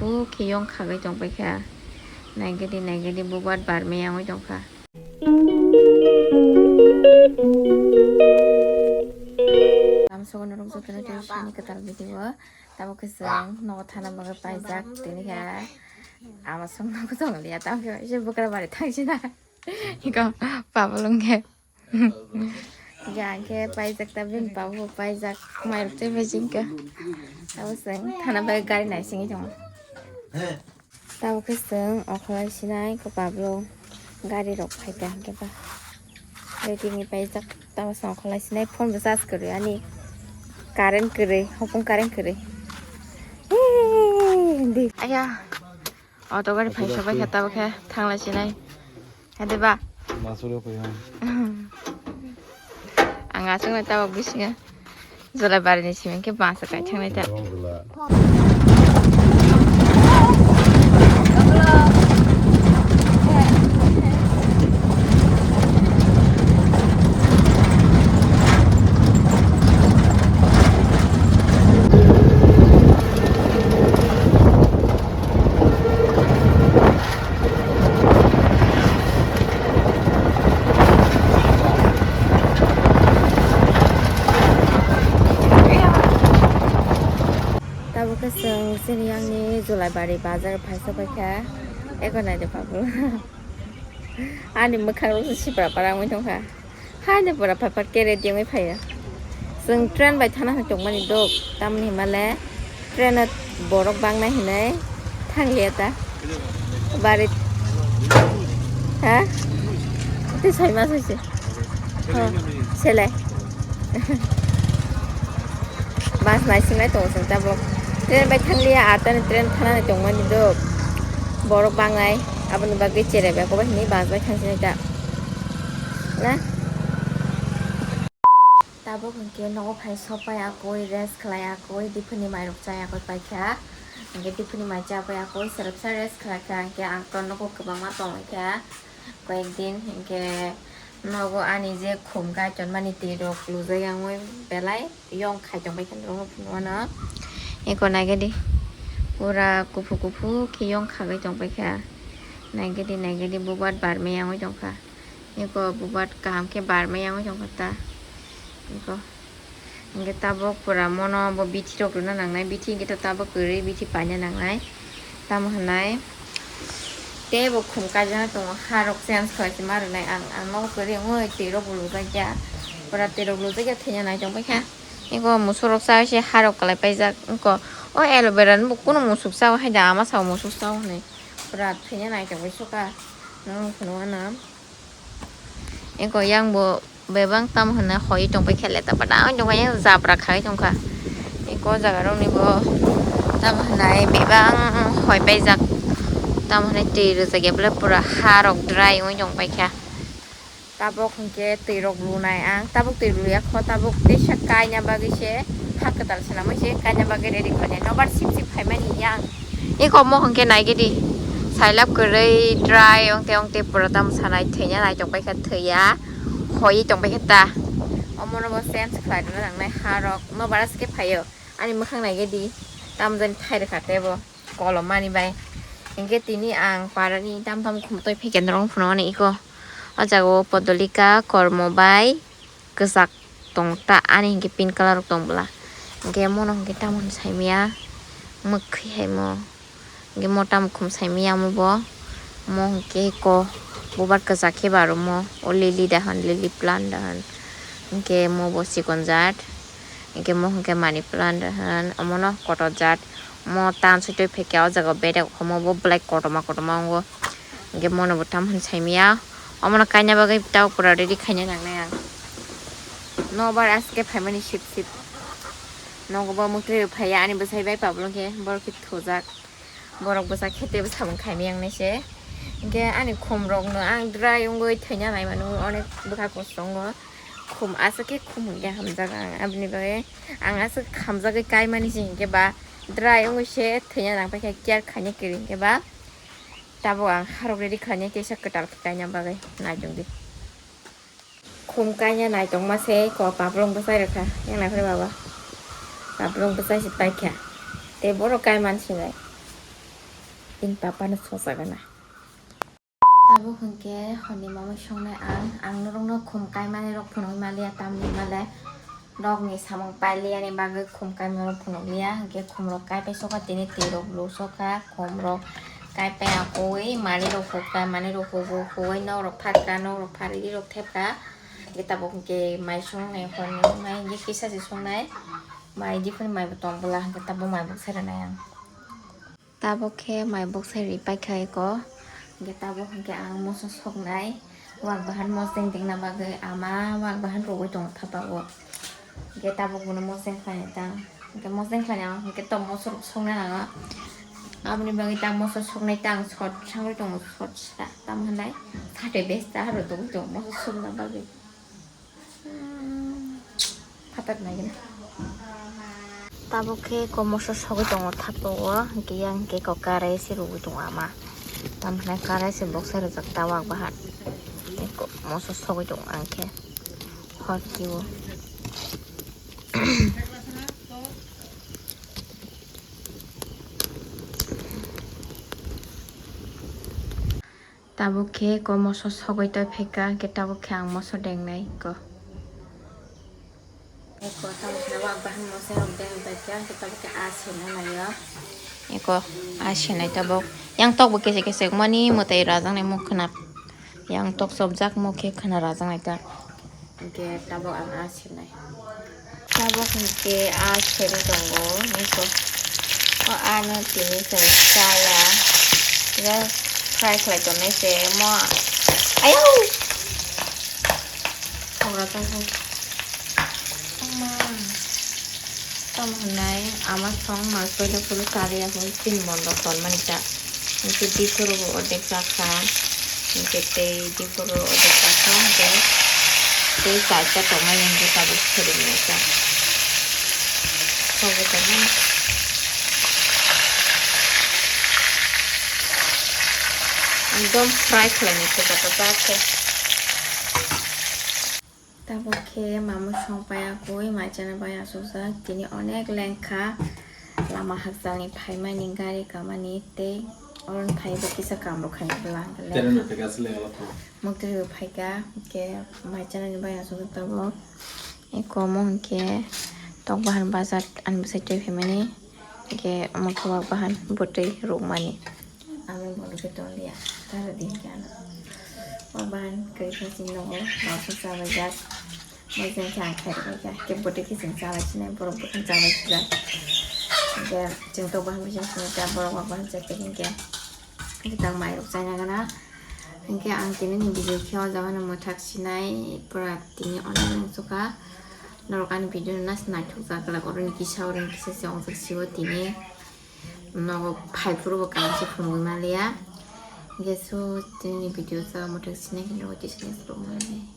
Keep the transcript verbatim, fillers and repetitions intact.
Khiyong khagwi tongpaikha. Naigidi naigidi bubat barmai yangwi tongkha. Lamsogo norok jotono tei sini kwtal video. Tamo khe chwng nogo thana bagwi paijak tini khe. Ama song nogo tonglia tamo khe se bwkra bari thangsina. Iko pabolong khe. Ga khe paijak ta bini babo paijak mairok tei bai jingka. Abo chwng thana bagwi gari naisingwi tongo. Tabuk khe chwng okholai sinai khe bablo gari rok phaikha hwnkhe ba. Ready ni paijak tabuk chwng okholai sinai phone bo charge kwrwi ani current kwrwi hopung current kwrwi. Hee, di. Aya, auto gari phai sobai kha tabuk khe thanglai sinai. Hade ba? Masuk lo kaya. Ang aswk nai tabuk bisingo. Jolai bari ni simi khe bangsa kaithang nai ta. Tabuk khe chwng chini yangni Julaibari bazar phai sopaikha. Eko naidi pablo. Ani mwkhang rok se sipra para wngwi tongkha. Haino pura phaiphar kere tengwi phaiya. Chwng train bai thana hai tongmani dok, tamni himale train o borok bangnai hinwi thangliya ta. Bari. Ha? Tei soi mas hoise. Ho, sele. Bus naisingnai tongo chwng tabuk. Train bai thangliya, ar tani train thanani tongmani dok. Borok bangnai, aboni bagwi cherai bai kobo hinwi bus bai thangsinai ta. Na? Tabuk hinkhe nogo phai sopai akoi, rest khlai akoi, diphini mairok chai akoi paikha. Hinkhe diphini mai chapai akoi, selebsa rest khlaikha, hinkhe ang to nogo kwbangma tongkha. Koyekdin hinkhe nogo ani je khum kai tonmani twi rok lujak yangwi belai yong khai tongbaikha norok phunukgo no. Eko naigedi pura kuphur kuphur khe yong khagwi tongbaikha. Naigedi naigedi bubat barmai yangwi tongkha. Eko bubat kaham khe barmai yangwi tongkha ta. Eko. Hingke tabok pura mono bo bithi rok rwna nangnai, bithi hingke to tabok kwrwi, bithi paina nangnai. Tamo hwnai tei bo khum kaijana tongo, ha rok change khlai se ma rwnai ang, ang nogo kwrwi wngwi twi rok bo lujak ya, pura twi rok lujak ya thwina nai tong paikha. Eko musuk rok sa se ha rok kwlai paijak wngko, o aloe vera ni bo kunu musuk sa o hai da ama sao musuk sa o hwnwi pura thwina nai tong bai sukha, nang phunukgo ano. Eko yang bo bebak tamo hwnwi hoi tongpai khe leta pada wng tongkha, yang jabra khai tongkha. Eko jaga rok ni bo tamo hwnwi bebak hoi paijak, tamo hwnwi twi rwjak ya bole pura ha rok dry wng tongpai kha. Tabok hwnkhe twi rok lunai ang, tabok twi luya kho, tabok teisa kaina bagwi se ha kwtal swnamwi se kaina bagwi ready khlainai, nobar sip sip phaimani yang. Eko omo hwnkhe naigidi, sailab kwrwi dry ongte ongte pura tamo sanai thwina nai tongpai kha thwiya, hoi tongpai kha ta. Omono bo change khlai rwna nangnai ha rok, nobar aske phaio. Ani mwkhang naigidi, tamo jani thai rwkha tei bo kolom mani bai. Hinkhe tini ang parani tam tam khumtwi phaikhe norok phunukgo ani eko. O jaga o podolika kormo bai kwchak tong ta, ani hinkhe pink colour rok tong bwla. Hinkhe mono hinkhe tamoni saimanya mwkhwi hai mo. Hinkhe mo tamo khum saimanya omo bo. Mo hinkhe eko bubar kwchak khe ba aro mo. O lily da hwn, lily plant da hwn. Hinkhe mo bo chikon jat. Hinkhe mo hinkhe money plant da hwn. Omono kotor jat. Mo tan swi twi phaikhe o jaga o bedek omo bo belai kotorma kotorma wngo. Hinkhe mono bo tamo hwn saimanya. Omono kaina bagwi tabuk pura ready khaina nangnai ang. Nobar aske phaimani sip sip. Nogo bo mwkhwtwi phaiya ani bwsai bai pablo khe borok khe thujak. Borok bwsa khe tei bwsa bwkha miyang nai se. Hinkhe ani khum rok no ang dry wngwi thwina nai mano, onek bwkha kosto wngo. Khum aswk khe khum hinkhe hamjak ang, aboni bagwi ang aswk hamjagwi kaimani se hinkhe ba dry wngwi se thwina nang paikha, care khaina kwrwi hinkhe ba. Tabuk ang harok ready khlainai kisa kwtal khe kaina bagwi naitung di. Khum kaina naitokma se ko pablong bwsai rwkha, yang naiphai baba. Pablong bwsai se paikha. Tei borok kai mansinai. Tini papa no sosa gana. Tabuk hwnkhe hwnwi mamwi songnai ang, ang norokno khum kaimani rok phunugwi maliya, tamni male rokni samung pailiyani bagwi khum kaima rok phunukliya, hwnkhe khum rok kaipai sokha, tini twi rok blu sokha, khum rok kaipai akui mani rok hukha, mani rok hubu huwi nok rok phatkha, nok rok pharwi rok thepkha, hwnkhe tabuk hwnkhe mai songnai, horni mai hwnkhe kisa se songnai, mai diphuru mai bo tong bwla, hwnkhe tabuk mai bo seranai ang. Tabuk khe mai buksa ri paikha eko. Hwnkhe tabuk hwnkhe ang moso soknai. Wak bahan mosdeng dengna bagwi ama wak bahan rogwi tongo thapa o. Hwnkhe tabuk bono mosdeng khlainai tang. Hwnkhe mosdeng khlainai ang hwnkhe tok moso rok sokna nango. Aboni bagwi ta moso soknai tang sot sangwi tongo sot sa tamo hwnai. Sate besta haro tongwi tongo moso sokna bagwi. Hmm, phatak nai gana. Tabuk khe ko moso sogwi tongo thapa o, hwnkhe yang khe ko karai se rwgwi tongo ama. Tamo hwnai karai se boksa rijak ta wak bahan. Tei ko moso sogwi tongo ang khe hor kiui. Tabuk khe ko moso sogwi tei phaikha, hwnkhe tabuk khe ang moso dengnai ko. Eko tabuk khe wak bahan moso rok deng bai khe, hwnkhe tabuk khe aa sena naio. Eko aa senai tabuk. Yang tok bo kese kese mani mwtai rajaknai mung khwna. Yang tok chopjak mung khe khwna rajaknai ta. Hwnkhe tabuk ang aa senai. Tabuk hwnkhe aa serwi tongo, nukho. O ano tini chwng chaya. Just fry khlai tongnai se mo. Ayau! Thogra tongkha. Ama. Tamo hwnai ama song mas bai da phuru kari ya phuru tin mon rok ton mani ta. Hwnkhe diphuru bo ordek jakha, hwnkhe tei diphuru ordek jakha, hwnkhe tei charta tongmani hwnkhe tabuk phwrwngnaikha. Sogwi tongmani. Ekdom fry khlainai kwchak kwchak khe. Tabuk khe mamwi song paiya kwi, mai chana bai achukjak. Tini onek lengkha lama hakchalni phaimani, gari kamani tei oro phaibo kisa kam rok khaina bwla hwnkhe lengkha. Muktrwi bo phaikha, hwnkhe mai chanani bai achukjak tabuk. Eko omo hwnkhe tok bahan bazar ani bwsai twi phaimani. Hwnkhe omo khe wak bahan bwtwi rwkmani. Amo bono khe tonglia, tara di hwnkhe ano. Wak bahan kwrwi khe chini nogo, masa chabaijak. Mojang khe ang khairokbaikha, hwnkhe bwtwi khe chwng chabai sinai, borok bwkhak chabai sijak. Hwnkhe chwng tok bahan bai chwng sinai kha, borok wak bahan chai khe hwnkhe. Hwnkhe tang mairok chaina gana. Hwnkhe ang tini ni video khe o jaga no mwthak sinai, pura tini onek nang sukha. Norok ani video no nasi naithok jak glak, oro ni kisa oro ni kisa se wngjak sio tini. Nogo phai phuru bo kaisa phunugwi manliya. Hwnkhe so tini ni video o jaga mwthak sinai hwnwi twi sinai se rwmani.